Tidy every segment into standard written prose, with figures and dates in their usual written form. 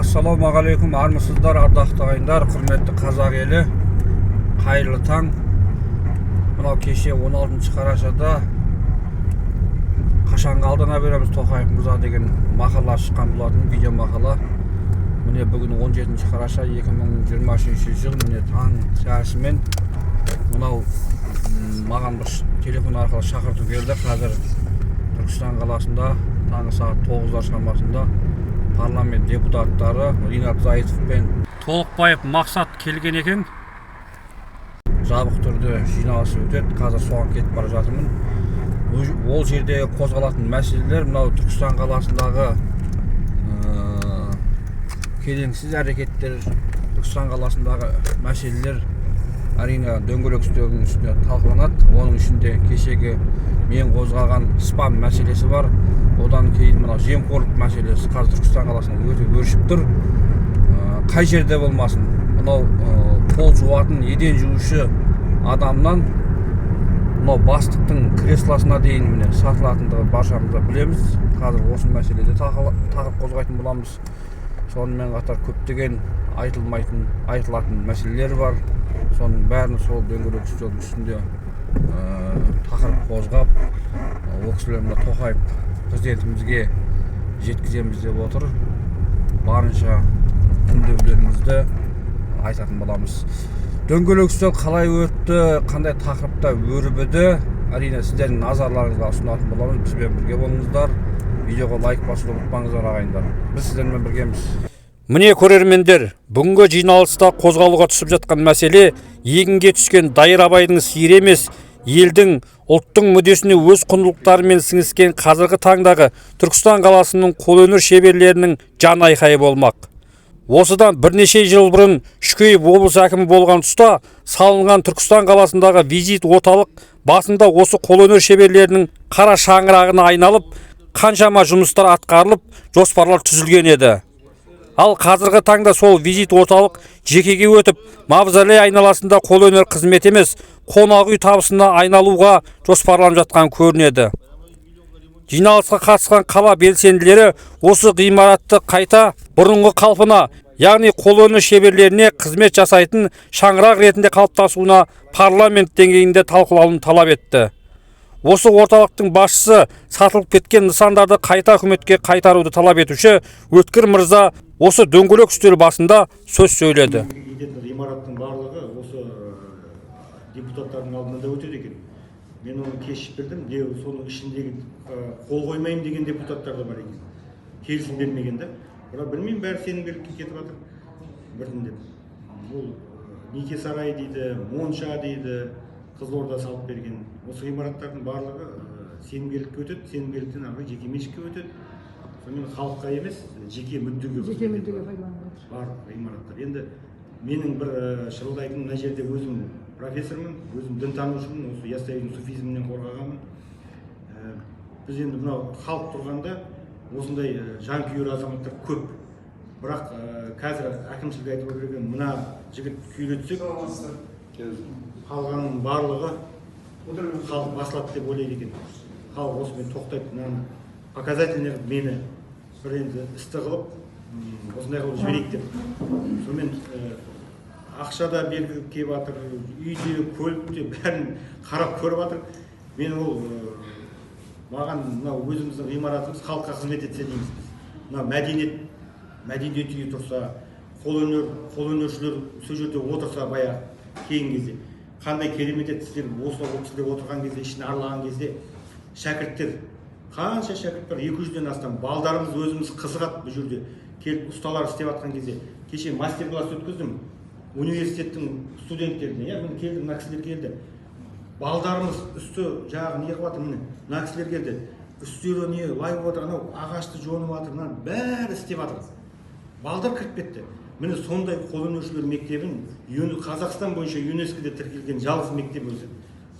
Ассалаумағалейкум, армысыздар, ардақты ағайындар, құрметті қазақ елі, қайырлы таң! Мынау кеше 16 қарашада «Қашанға алдана береміз, Тоқаев мырза?» деген мақала шыққан болатын, видео мақала. Міне, бүгін 17 қараша 2023 жыл. Міне, таң сәрісімен мынау маған бір телефон арқылы шақырту келді. Қазір Түркістан қаласында таңғы сағат 9-дар шамасында парламент депутаттары Ринат Зайтов пен Толықбаев Мақсат келген екен. Жабық түрде жиналыс өтеді, қазір соған кетіп бара жатырмын. Ол жерде қозғалатын мәселелер мынау Түркістан қаласындағы келеңсіз әрекеттер, Түркістан қаласындағы мәселелер, әрине, дөңгелек үстелдің үстінде талқыланады. Оның ішінде кешегі мен қозғаған спам мәселесі бар. Одан кейін мынау жемқорлық мәселесі қазір Түркістан қаласында өте өршіп тұр. Қай жерде болмасын, мынау пол жуатын, еден жуушы адамнан мынау бастықтың креслосына дейін, міне, сатылатындығы баршамыз да білеміз. Қазір осы мәселеде тақырып қозғайтын боламыз. Сонымен қатар көптеген айтылмайтын, айтылатын мәселелер бар. Соның бәрін сол дөңгелек үстелдің үстінде тақырып қозғап, ол кісілер мына Тоқаев президентімізге жеткіземіз деп отыр. Барынша үндеулерімізді айтатын боламыз. Дөңгелек үстел қалай өтті, қандай тақырыпта өрбіді, әрине, сіздердің назарларыңызға ұсынатын боламыз. Бізбен бірге болыңыздар, видеоға лайк басуды ұмытпаңыздар, ағайындар, біз сіздермен біргеміз. Міне, көрермендер, бүгінгі жиналыста қозғалуға түсіп жатқан мәселе егінге түскен Дайрабайдың сиыры емес, елдің, ұлттың мүддесіне өз құндылықтарымен сіңіскен қазіргі таңдағы Түркістан қаласының қолөнер шеберлерінің жан айқайы болмақ. Осыдан бірнеше жыл бұрын Шүкеев облыс әкімі болған тұста салынған Түркістан қаласындағы визит орталық басында осы қолөнер шеберлерінің қара шаңырағына айналып, қаншама жұмыстар атқарылып, жоспарлар түзілген еді. Ал қазіргі таңда сол визит орталық жекеге өтіп, мавзолей айналасында қолөнер қызметі емес, қонақ үй табысына айналуға жоспарланып жатқан көрінеді. Жиналысқа қатысқан қала белсенділері осы ғимаратты қайта бұрынғы қалпына, яғни қолөнер шеберлеріне қызмет жасайтын шаңырақ ретінде қалыптасуына парламент деңгейінде талқылауын талап етті. Осы орталықтың басшысы, сатылып кеткен нысандарды қайта үкіметке қайтаруды талап етуші Өткір мырза осы дөңгелек үстел басында сөз сөйледі. Кететін ғимараттың барлығы осы депутаттардың алдында да өтеді екен. Мен оны кеш білдім де. Соның ішіндегі қол қоймаймын деген депутаттар да бар екен, келісім бермеген да. Бірақ білмеймін, бәрі сенімгерлікке кетіп жатыр біртіндеп. Бұл неке сарайы дейді, монша дейді, Қызылорда салып берген. Осы ғимараттардың барлығы сенімгерлікке өтеді, сенімгерліктен ары қарай жекеменшікке өтеді. Сонымен халыққа емес, жеке мүддеге жеке қызмет мүддеге етіп жатыр пайдаланып жатыр. Барлық ғимараттар. Енді менің бір шырылдайтыным, мына жерде өзім профессормын, өзім дінтанушымын, осы Яссауидің суфизмінен қорғағанмын. Біз енді мынау халық тұрғанда осындай жанкүйер азаматтар көп, бірақ қазір әкімшілік айтып отыр екен, мына жігіт күйретсек, қалғанның барлығы халық басылады деп ойлайды екен. Халық осымен тоқтайды, мынаны показательный қылып, мені бір енді істі қылып, осындай қылып жіберейік деп. Сонымен ақша да бергілі келіп жатыр, үйде, көлікте, бәрін қарап көріп жатыр. Мен ол маған мынау өзіміздің ғимаратымыз халыққа қызмет етсе дейміз біз. Мына мәдениет үйі тұрса, қолөнершілер сол жерде отырса, баяғы келген кезде қандай керемет еді. Сіздер осы ол кісілер отырған кезде, ішін аралаған кезде, шәкірттер, қанша шәкірт бар, 200-ден астам балдарымыз, өзіміз қызығады бұл жерде келіп, ұсталар істеп жатқан кезде. Кеше мастер класс өткіздім университеттің студенттеріне, иә. Міне, келді, мына кісілер келді, балдарымыз үсті жағы не қылып жатыр. Міне, мына кісілер келді, үстері не лай болып жатыр, анау ағашты жонып жатыр, мына бәрі істеп жатыр, балдар кіріп кетті. Міне, сондай қолөнершілер мектебін, Қазақстан бойынша ЮНЕСКО-де тіркелген жалғыз мектеп өзі,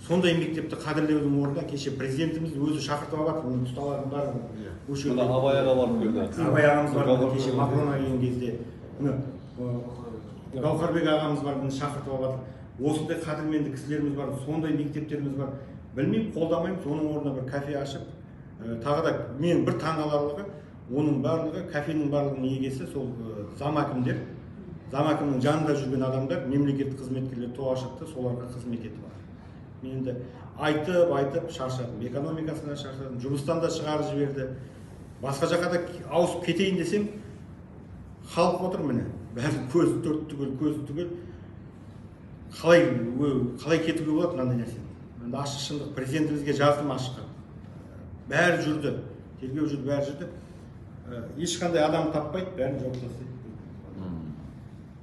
сондай мектепті қадірлеудің орнына кеше президентіміз өзі шақыртып алып жатыр, міне, ұсталардың барлығын осы жерде. Мына Абай аға барып келді. Абай ағамыз бар, кеше Макронға келген кезде, міне, Гауһарбек ағамыз бар, міне, шақыртып алып жатыр. Осындай қадірменді кісілеріміз бар, сондай мектептеріміз бар. Білмеймін, қолдамаймыз. Оның орнына бір кафе ашып, тағы да мен бір таңғаларлығы Оның барлығы, кафенің барлығының егесі сол зам әкімдер, зам әкімнің жанында жүрген адамдар, мемлекеттік қызметкерлер тоғашықты, соларға қызмет етіп жатыр. Мен енді айтып айтып шаршадым, экономикасынан шаршадым, жұмыстан да шығарып жіберді. Басқа жаққа да ауысып кетейін десем, халық отыр міне, бәрі көзі төрт түгел, көзі түгел. Қалай кетуге болады мынандай нәрседен? Енді ашық шындық, президентімізге жаздым ашыққа. Бәрі жүрді, тергеу жүрді, бәрі жүрді. Ешқандай адам таппайды, бәрін жауып тастайды.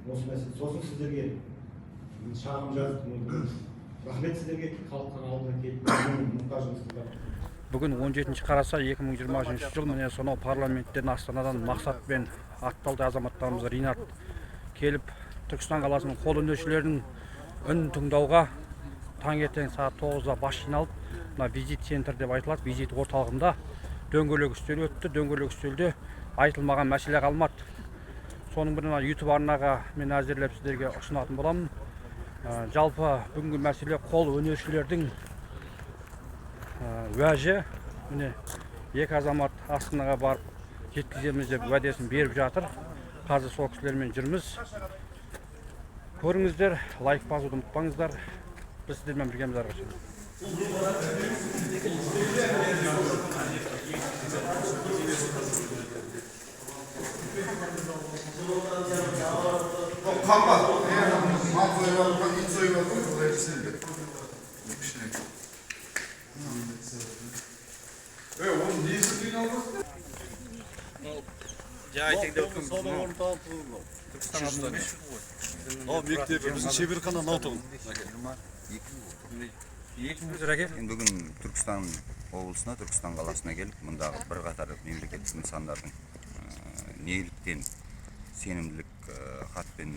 Осы мәселе. Сосын сіздерге мен шағым жаздым. Рахмет сіздерге, халықтың алдына келіп мұқтажыңызды. Бүгін 17 қараша 2023 жыл, міне, сонау парламенттен, Астанадан мақсатпен атталды азаматтарымыз Ринат келіп, Түркістан қаласының қолөнершілерінің үнін тыңдауға таңертең сағат 9-да бас жиналып, мына визит центр деп айтылады, визит орталығында дөңгелек үстел өтті. Дөңгелек үстелде айтылмаған мәселе қалмады. Соның бірін мына Ютуб арнаға мен әзірлеп, сіздерге ұсынатын боламын. Жалпы бүгінгі мәселе қол өнершілердің уәжі. Міне, екі азамат Астанаға барып жеткіземіз деп уәдесін беріп жатыр. Қазір сол кісілермен жүрміз. Көріңіздер, лайк басуды ұмытпаңыздар. Біз сіздермен біргеміз әрқашан. Қамба. Мал сойып алып, ит сойып алып, олай кісілді. Кішкене. Е, оның несі қиналмасын? Сауда орны тауып. Мынау мектебі, біздің шеберхана мынау тұғын. Әке. Енді бүгін Түркістан облысына, Түркістан қаласына келіп, мұндағы бірқатар мемлекеттік нысандардың неліктен сенімділік хатпен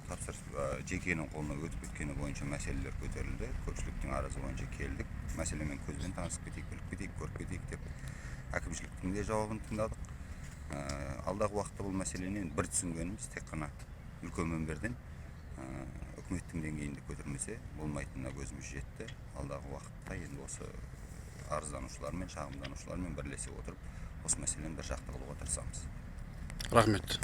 тапсырыс жекенің қолына өтіп кеткені бойынша мәселелер көтерілді. Көпшіліктің арызы бойынша келдік. Мәселемен көзбен танысып кетейік, біліп кетейік, көріп кетейік деп әкімшіліктің де жауабын тыңдадық. Алдағы уақытта бұл мәселені енді бір түсінгеніміз, тек қана үлкен мінберден, үкіметтің деңгейінде көтермесе болмайтынына көзіміз жетті. Алдағы уақытта енді осы арызданушылармен, шағымданушылармен бірлесе отырып, осы мәселені бір жақты қылуға тырысамыз. Рахмет.